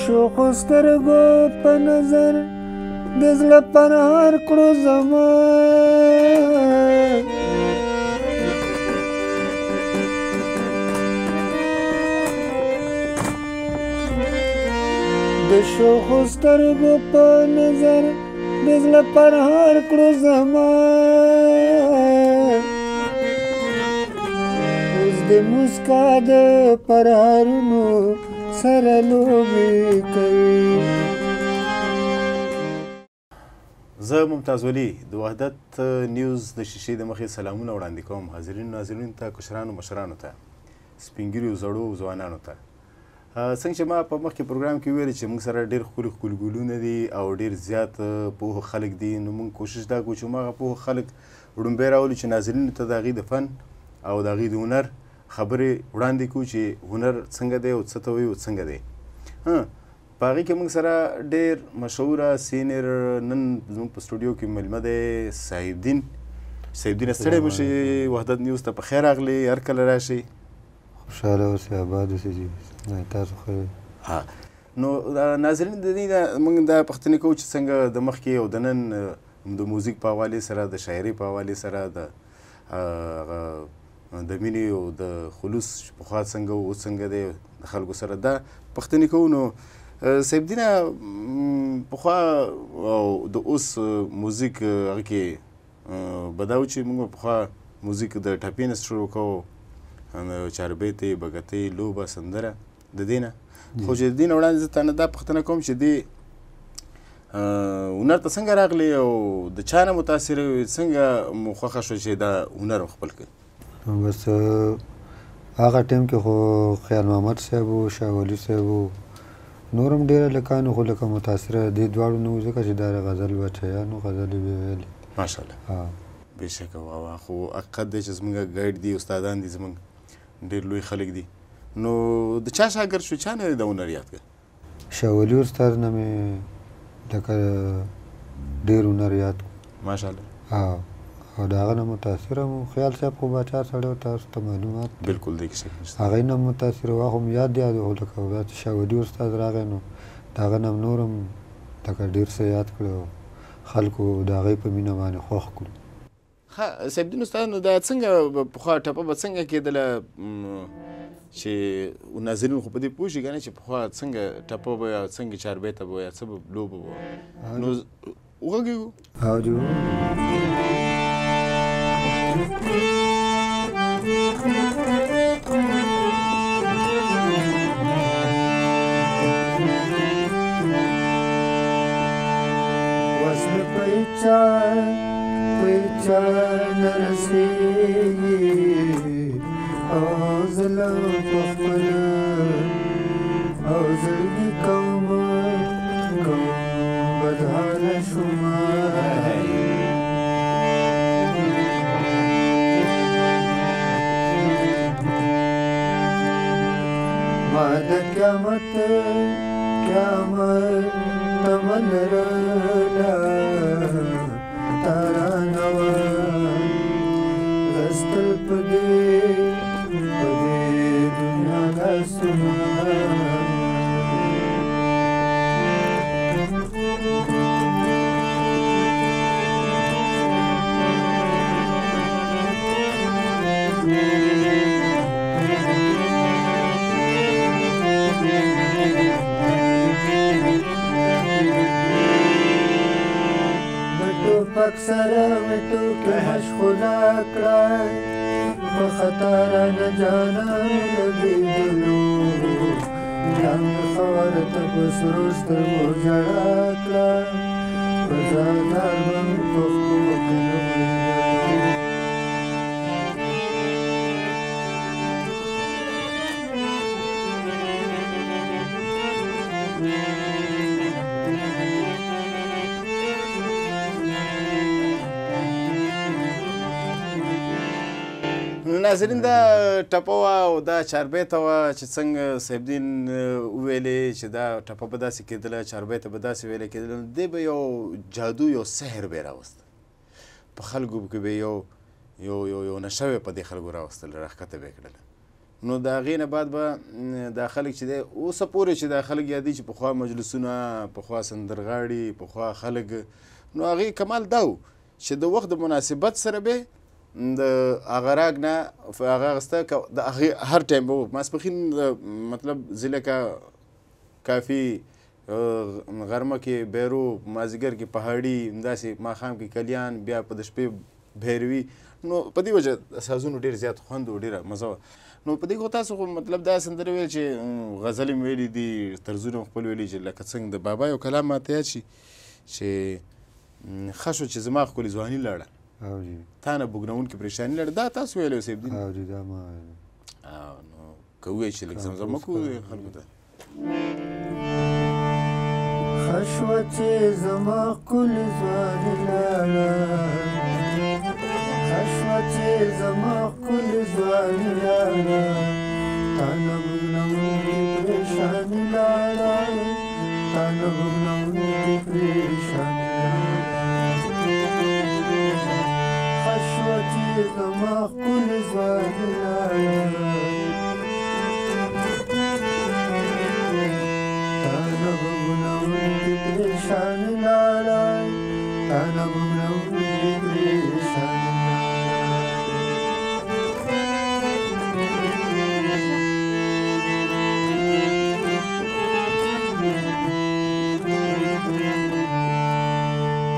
شوخو سترګو په نظر د زړه پرهار کړو زما. د شوخو سترګو په نظر د زړه پرهار کړو زما. اوس د مسکا د پرهارونو سره لوبې کوي. زه ممتاز ولي د وحدت نیوز د شیشې د مخې سلامونه وړاندې کوم حاضرینو ناظرینو ته، کشرانو مشرانو ته، سپینږیرو زړو ځوانانو ته. څنګه چې ما په مخکې پروګرام کې وویل چې موږ سره ډېر ښکلي ښکلي ګلونه دي او ډېر زیات پوه خلک دي، نو موږ کوشش دا کوو چې هماغه پوه خلک وړومبی راولو چې ناظرینو ته د هغوی د فن او د هغوی د هنر خبرې وړاندې کړو چې هنر څنګه دی او څه ته وایي او څنګه دی. په هغې کې موږ سره ډېر مشهوره senior نن زموږ په سټوډیو کې مېلمه دی صاحب دین. صاحب دین ستړی مه شي، وحدت نیوز ته په خیر راغلې، هر کله راشئ. خوشحاله اوسئ، اباد اوسئ جي، تاسو ښه یئ. نو ناظرین د دې موږ دا پوښتنې کوو چې څنګه د مخکې او د نن د موزیک په حوالې سره، د شاعرۍ په حوالې سره، د هغه د مینې او د خلوص پخوا څنګه و اوس څنګه دی د خلکو سره دا پوښتنې کوو. نو صاحب دینه، پخوا او د اوس موزیک هغه کې به دا و چې موږ پخوا موزیک د ټپې نه شروع کوو، چاربیتې، بګتۍ، لوبه، سندره د دې نه. خو چې د دې نه وړاندې زه تا نه دا پوښتنه کوم چې دې هنر ته څنګه راغلې او د چا نه متاثر وې، څنګه مو خوښه شوه چې دا هنر خپل کړې؟ بس هغه ټایم کې خو خیال محمد صاحب و، شاه ولي صاحب و، نور هم ډېر هلکان وو، خو لکه متاثره دې دواړو نه وو، ځکه چې دا غزل بچیانو غزلې به یې ویلې. ماشاءالله، بېشکه. واه واه، خو حقیقت دی چې زموږ ګایډ دي، استادان دي، زموږ ډېر لوی خلک دي. نو د چا شاګرد شو، چا نه د هنر یاد کړ؟ شاه ولي استاد نه مې لکه ډېر هنر یاد کړ. ماشاءالله. او د هغه نه متاثره مو. خیال صاحب خو باچا سړی و، تاسو ته معلومات دي. بلکل، دې کې شک نشته. هغې نه متاثره وه، خو مې یاد یاد و، لکه بیا چې شاه ولي استاد راغی نو د هغه نه نور هم لکه ډېر څه یاد کړی او خلکو د هغې په مینه باندې خوښ کړو. ښه صاحب دین استاد، نو دا څنګه پخوا ټپه به څنګه کېدله چې ناظرین خو په دې پوه شي که نه چې پخوا څنګه ټپه به یا څنګه چاربیته به یا څه به لوبه به، نو وغږېږو. او جي وس مې په هېچا په هېچا نه رسېږي او ظلم په خپل او زړګي کوم کوم بدحاله شوم. ما د قیامت قیامت تمه لرله تا رانه وه غستل په دې په دې دنیا لاسونه. ټوپک سره مې ټوکې مشغوله کړه، په خطا رانه جانان لګېدلو، بیا مې ښه ورته په سرو سترګو ژړا کړه، په زار زار به مې په پښو کې نه غړېدلو. ناظرین، دا ټپه وه او دا چاربیته وه چې څنګه صاحب دین وویلې چې دا ټپه به داسې کېدله، چاربیته به داسې ویلې کېدله. نو دې به یو جادو، یو سحر به یې راوسته په خلکو کې، به یو یو یو یو نشه به یې په دې خلکو راوستله، راښکته به یې کړله. نو د هغې نه بعد به دا خلک چې دی اوسه پورې چې دا خلک یادوي چې پخوا مجلسونه، پخوا سندرغاړي، پخوا خلک، نو هغې کمال دا و چې د وخت د مناسبت سره به د هغه راګ نه هغه اخیسته، د هغې هر ټایم به ماسپښین مطلب ضلع کا کافي، غرمه کې بیرو، مازدیګر کې پهاړي، همداسې ماښام کې کلیان، بیا په د شپې بهروي. نو په دې وجه سازونو ډېر زیات خوند و، ډېره مزه وه. نو په دې خو تاسو خو مطلب دا سندرې ویل چې غزلې مې ویلي دي، طرزونه مې خپل ویلي، چې لکه څنګه د بابا یو کلام ماته یاد شي چې ښه شو چې زما ښکلې ځواني لاړه، تا نه بوږنوونکې پرېشاني لاړه. دا تاسو ویلی و صاحب دین؟ دا ما ویلی. نو که ووایې چې لږ زمزمه کړو خلکو ته. ښه شوه چې زما ښکلې ځواني لاړه، ښه شوه چې زما ښکلې ځواني لاړه، تا نه بوږنوونکې پرېشاني لاړه، تا نه بوږنوونکې پرېشاني لاړه. ښه شوه چې زما ښکلې ځواني لاړه، تا نه بوږنوونکې پرېشاني لاړه، تا نه بوږنوونکې پرېشاني لاړه.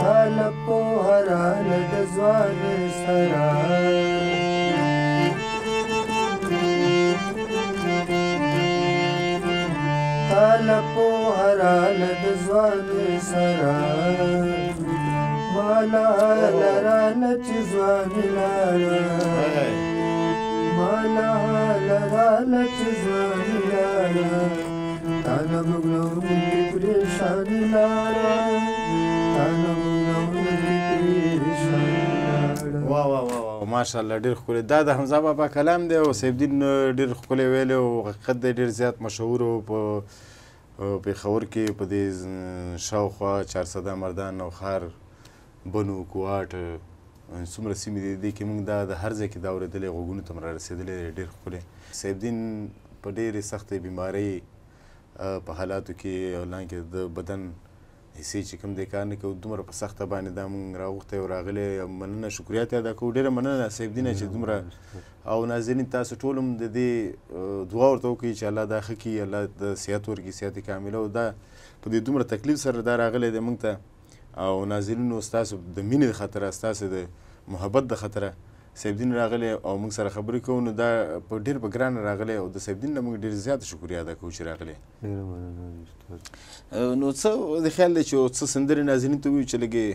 تا له پوهه راله د ځوانۍ سره، تا له پوهه راله د ځوانۍ سره، ما له حاله راله چې ځواني لاړه، ما له حاله راله چې ځواني لاړه، تا نه بوږنوونکې پرېشاني لاړه، تا نه بوږنوونکې پرېشاني لاړه. واه واه واه واه، ماشاءالله ډېر ښکلی. دا د حمزه بابا کلام دی او صاحب دین ډېر ښکلی ویلی او حقیقت دی، ډېر زیات مشهور و په پېښور کې، په دې شاوخوا چارسده، مردان، نوښار، بنو، کوهاټ، څومره سیمې دي دې کې موږ دا د هر ځای کې دا اورېدلی، غوږونو ته مو را رسېدلی دی، ډېر ښکلی. صاحب دین په ډېرې سختې بیمارۍ په حالاتو کې، حالانکه د بدن حصې چې کوم دی کار نه کوي، دومره په سخته باندې دا موږ راغوښتی او راغلی. مننه، شکریه ترې ادا کوو، ډېره مننه صاحب دینه چې دومره. او ناظرین تاسو ټول هم د دې دعا ورته وکړئ چې الله دا ښه کړي، الله د صحت ورکړي، صحت کامله. او دا په دې دومره تکلیف سره دا راغلی دی موږ ته. او ناظرینو ستاسو د مینې د خاطره، ستاسو د محبت د خاطره صاحب دین راغلی او موږ سره خبرې کوو. نو دا په ډېر په ګرانه راغلی او د صاحب دین نه موږ ډېر زیات شکریه ادا کوو چې راغلی. ډېره مننه استاد. نو څه د خیال دی چې څه سندرې ناظرین ته ووایو چې لږې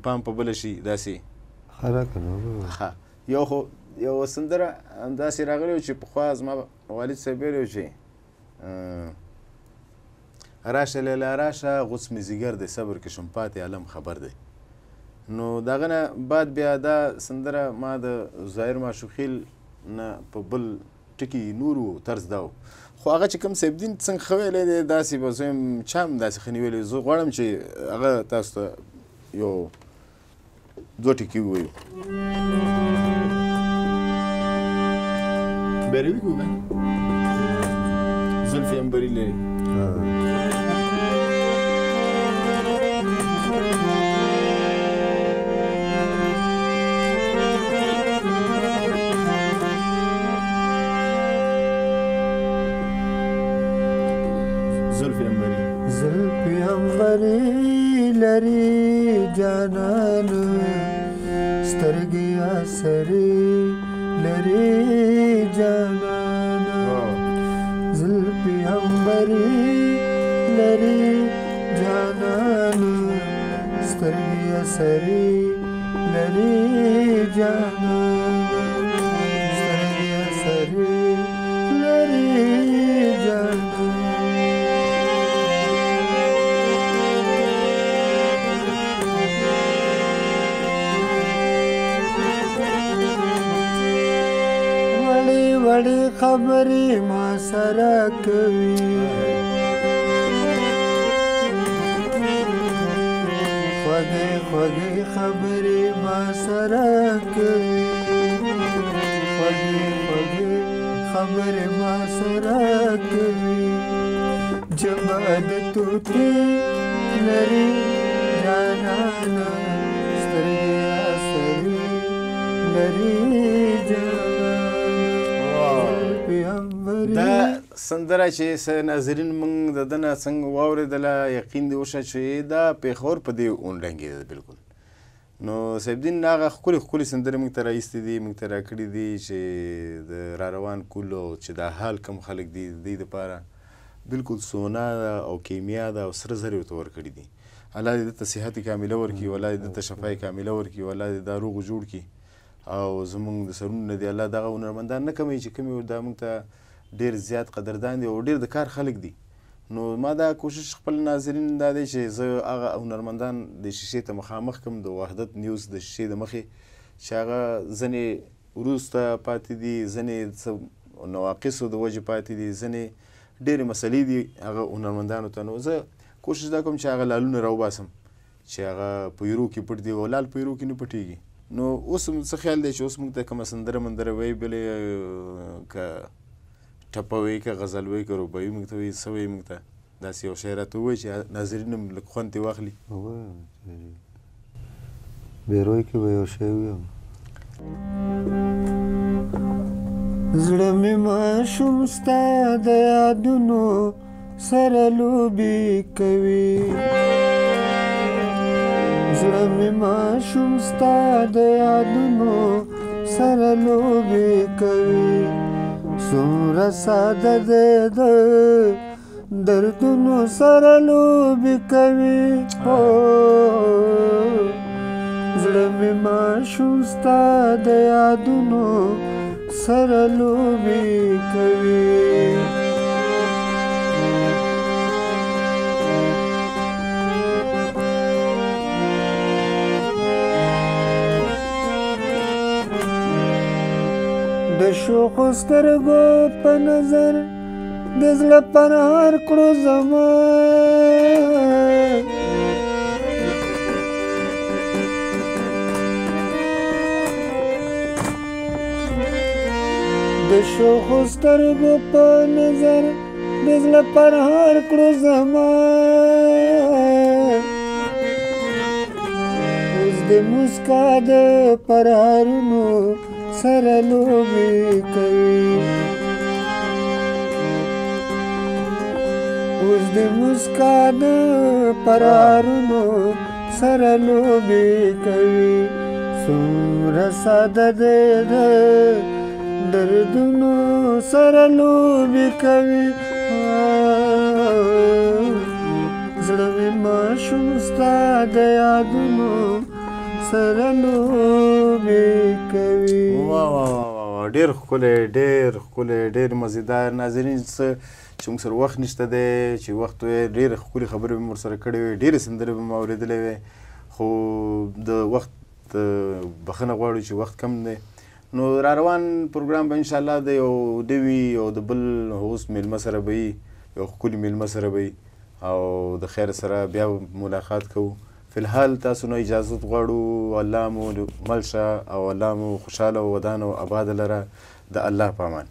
پام په بله شي داسې؟ ښه ده که نه؟ ښه، یو خو یو سندره داسې راغلی و چې پخوا زما والد صاحب ویلی و چې راشه لیلا راشه، غوڅ مې ځیګر دی، صبر کې شم پاتې عالم خبر دی. نو د هغه نه بعد بیا دا سندره ما د ظاهر ماشوخیل نه په بل ټکي نور و طرز دا و، خو هغه چې کوم صاحب دین څنګه ښه ویلی دی داسې به زه یم چا هم داسې ښه نه ویلی. زه غواړم چې هغه تاسو ته یو دوه ټکي ووایو. بیروي کوو که زلفې عنبري لري. زلفې عنبري لري جانان، سترګې اسرې لري جانان، زلفې عنبري لري جانان، سترګې اسرې لري جانان، سترګې اسرې لري جانان. وړې خبرې ما سره کوي، خوږې خوږې خبرې ما سره کوي، خوږې خوږې خبرې ما سره کوي. ژبه د طوطي لري جانانه، سترګې اسرې لري جانانه. دا سندره چې ناظرین موږ د ده نه څنګه واورېدله، یقین دې وشه چې دا پېښور په دې اونډنګې ده بالکل. نو صاحب دین هغه ښکلې ښکلې سندرې موږ ته را ایستې دي، موږ ته راکړي دي چې د را روان کول او چې دا حال کم خلک دي د دوی دپاره بالکل سونا ده او کیمیا ده او سره زر یې ورته ورکړي دي. الله دې ده ته صحت کامله ورکړي، والله دې ده ته شفای کامله ورکړي، والله دې دا روغ جوړ کړي. او زموږ د سرونو نه دې الله دغه هنرمندان نه کموي چې کومې دا موږ ته ډېر زیات قدردان دي او ډېر د کار خلک دي. نو ما دا کوشش خپل ناظرین دا دی چې زه هغه هنرمندان د شیشې ته مخامخ کړم، د وحدت نیوز د شیشې د مخې، چې هغه ځینې وروسته پاتې دي، ځینې څه نواقصو د وجې پاتې دي، ځینې ډېرې مسلې دي هغه هنرمندانو ته. نو زه کوشش دا کوم چې هغه لالونه راوباسم چې هغه په ایرو کې پټ دي، او لال په ایرو کې نه پټېږي. نو اوس څه خیال دی چې اوس موږ ته کومه سندره مندره وایي، بلې که ټپه وایي، که غزل وایي، که رباعي موږ ته وایي، څه وایي موږ ته داسې یو شی راته ووایي چې ناظرین هم لږ خوند ترې واخلي. بیروی کې به یو شی ویم. زړه مې ماشوم ستا د یادونو سره لوبې کوي، زړه مې ماشوم ستا د یادونو سره لوبې کوي. څومره ساده دی د دردونو سره لوبې کوي. زړه مې ماشوم ستا د یادونو سره لوبې کوي. د شوخو سترګو په نظر د زړه پرهار کړو زما، د شوخو سترګو په نظر د زړه پرهار کړو زما. اوس د مسکا د پرهارونو سره لوبې کوي، اوس د مسکا د پرهارونو سره لوبې کوي. څومره ساده دی د دردونو سره لوبې کوي. زړه مې ماشوم ستا د یادونو سره لوبې کوي. واه واه واه واه، ډېر ښکلی، ډېر ښکلی، ډېر مزیدار. ناظرین څه چې موږ سره وخت نشته دی، چې وخت وی ډېرې ښکلې خبرې به مې ورسره کړې وې، ډېرې سندرې به مې اورېدلې وې، خو د وخت بخښنه غواړو چې وخت کم دی. نو را روان پروګرام به انشاءالله د یو نوي او د بل هوس میلمه سره به وي، یو ښکلي میلمه سره به وي، او د خیر سره بیا ملاقات کوو. فی الحال تاسو نه اجازت غواړو. الله مو مل شه او الله مو خوشحاله او ودان او آباد لره. د الله په امان.